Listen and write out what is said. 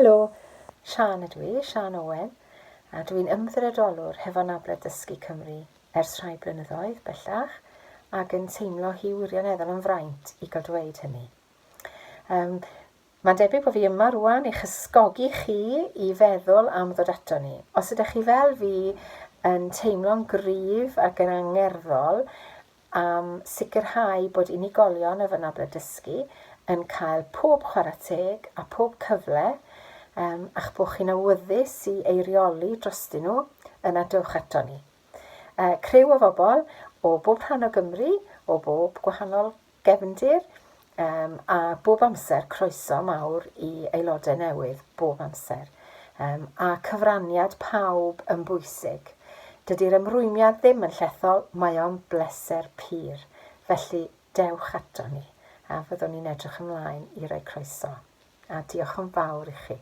Helo, Siân ydw i, Siân Owen, a dwi'n ymddiriedolwr hefo Anabledd Dysgu Cymru ers rhai blynyddoedd bellach, ac yn teimlo hi wirioneddol yn fraint i gael dweud hynny. Um, Mae'n debyg bod fi yma rwan i'ch ysgogi chi i feddwl am ddod ato ni. Os ydych chi fel fi yn teimlo'n gryf ac yn angerddol am sicrhau bod unigolion efo anabledd dysgu yn cael pob chwarae teg a phob cyfle, um, a'ch bod chi'n awyddus i eirioli drostyn nhw, yna dewch ato ni. Uh, criw o bobl o bob rhan o Gymru, o bob gwahanol gefndir, um, a bob amser croeso mawr i aelodau newydd, bob amser. Um, a cyfraniad pawb yn bwysig. Dydy'r ymrwymiad ddim yn llethol, mae o'n bleser pur. Felly, dewch ato ni, a fyddwn ni'n edrych ymlaen i roi croeso. A diolch yn fawr i chi.